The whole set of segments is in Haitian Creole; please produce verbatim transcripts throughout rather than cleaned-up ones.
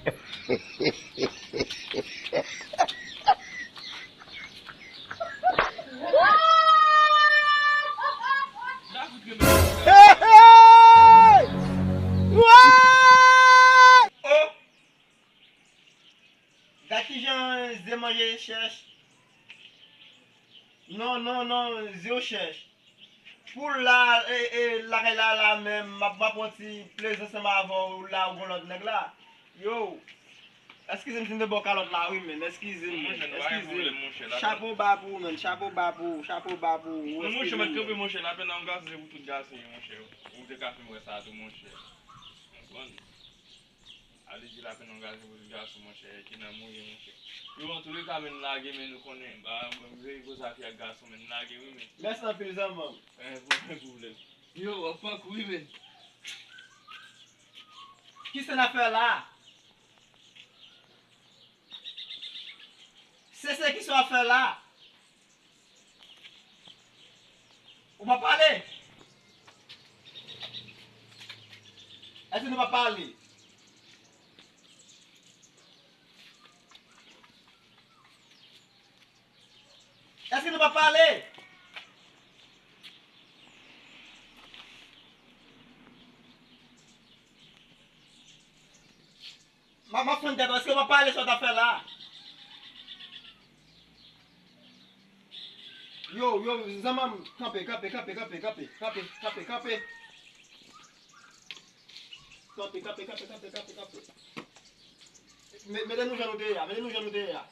Hey! What? Oh! Gad kijan ze manje chèch. Non, non, non, ze w chèch. Pou la, e, e, lakay la, la menm, m ap, m ap pran ti plezi ansanm avè w la, ou gon lòt nèg la. Yo, eskize m si m te ba w kalòt la, wi, men, eskize m, men, eskize m. Chapo ba pou ou, men, chapo ba pou ou, chapo ba pou ou, eskize m, men. Non, monchè, mèt kanpe, monchè, lapèn nan gason, se pou tout gason, monchè. Ou te ka fin wè sa tou, monchè. Konprann? Ale di lapèn nan gason pou tout gason, monchè, ki nan mouri, monchè. Yo, antouleka, men, lage, men, nou konnen, ba, mwen, m veye gwo zafè ak gason, men, lage, wi, men. Mèsi anpil, zanmi m. Eh, pwoblèm, pwoblèm. Yo, w ap pran kou wi, men. Kisa n ap fè la? Sese, kisa w ap fè la? Ou pa pale? Èske nou pa pale? Èske nou pa pale? M ap, m ap fann tèt ou, èske w pa pale sa w t ap fè la? Yo, yo, zanmi m, kanpe, kanpe, kanpe. Kanpe, kanpe, kanpe, kanpe, kanpe, kanpe. Me-, mete nou jan nou te ye a, mete nou jan nou te ye a.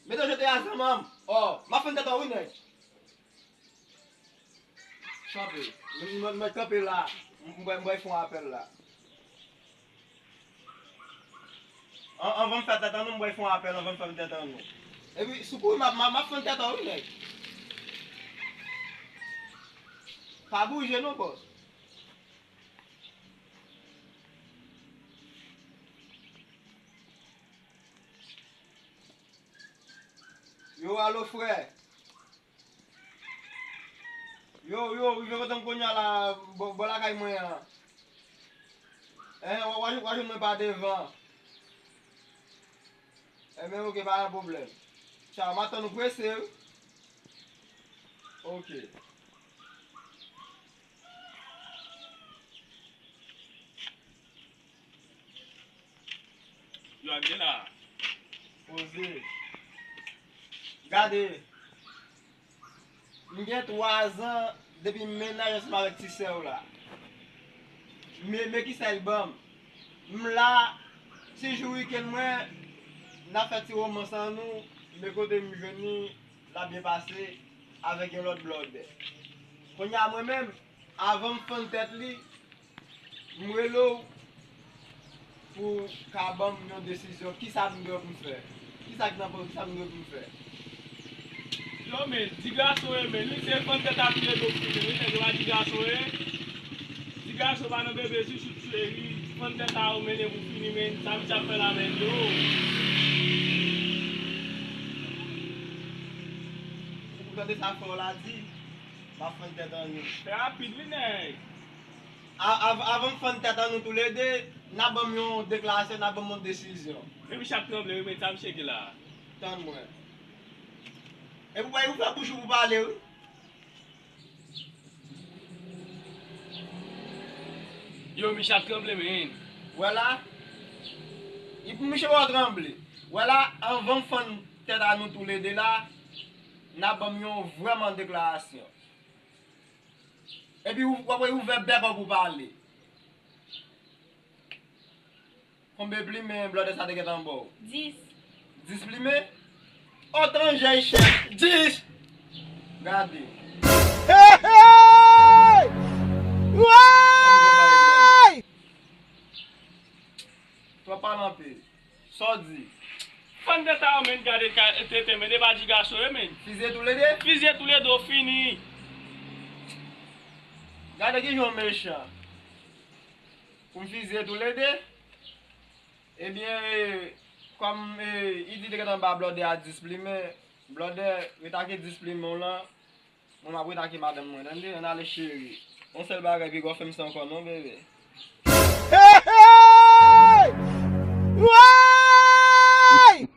Mete w jan te ye a, zanmi m. Oh, m ap fann tèt ou wi, nèg. Kanpe. Mwen, mwen, mwen kanpe la. M, m, mwen fè yon apèl la. An, anvan m fè tèt an nou, mwen fè yon apèl anvan m fè tèt an nou. Epi, sou kou, m ap, m ap, m ap fann tèt ou wi, nèg. Pa bouje non, bòs. Yo, alo, frè. Yo, yo, rive kote m kounye a la, bò, bò lakay mwen an. Enhen, w a, w a, w a jwenn mwen pa devan. Enben, oke, pa gen pwoblèm. Tchaw, m ap tann ou prese, wi. Oke. Yo, ak de la. Poze. Gade. M gen twa zan depi m mennaj ansanm avèk ti sè w la. Men, men kisa l ban m. M la, ti jou wikenn mwen, n ap fè ti womans an nou, men kote m jwenn li, l ap byen pase avèk yon lòt blòdè. Kounye a mwen menm, avan m fann tèt li, m rele w pou w ka ban m yon desizyon. Kisa m dwe pou m fè? Kisa k nan pòz? Kisa m dwe pou m fè? Yo, men, di gason e, men, li se fann tèt a pye do fini, men, nèg yo pa di gason e. Di gason pa nan bebe, si sou tchwe, li fann tèt a ou, men, e pou fini, men, sa misye ap fè la, men, yo. Ou tande sa frè w la di? M ap fann tèt an nou. Fè rapid, wi, nèg. A-, av-, avan m fann tèt an nou toulede, n a ban m yon deklarasyon, n a ban m yon desizyon. Men misye ap tranble, wi, men sa misye gen la. Tann mwen. Epi w ouvè bouch ou pou pale, wi. Yo, misye ap tranble, men. Wè la. Misye pa tranble. Wè la, avan m fann tèt a nou toulede la, n a ban m yon vrèman deklarasyon. Epi w, w ap ouvè bèk ou pou pale. Konbyen plimen blòdè sa te gentan ba w? Dis. Dis plimen? Otan jèy chèf. Dis! Gade. Hey, hey! Woy! Twòp pale anpil. Sa w di? Fann tèt a w, men, gade ka, tete, men, e pa di gason yo, men. Fizye toulede? Fizye toulede, w fini. Gade kijan w mechan. Pou m fizye toulede? Ebyen, e, kòm, e, li di te gentan ba blòdè a dis plimen, blòdè, ret ak dis plimen w lan. Mwen, m ap ret ak madanm mwen, tande? Ann ale, cheri. Yon sèl bagay, piga w fè m sa ankò non, bebe. Hey, hey! Woy!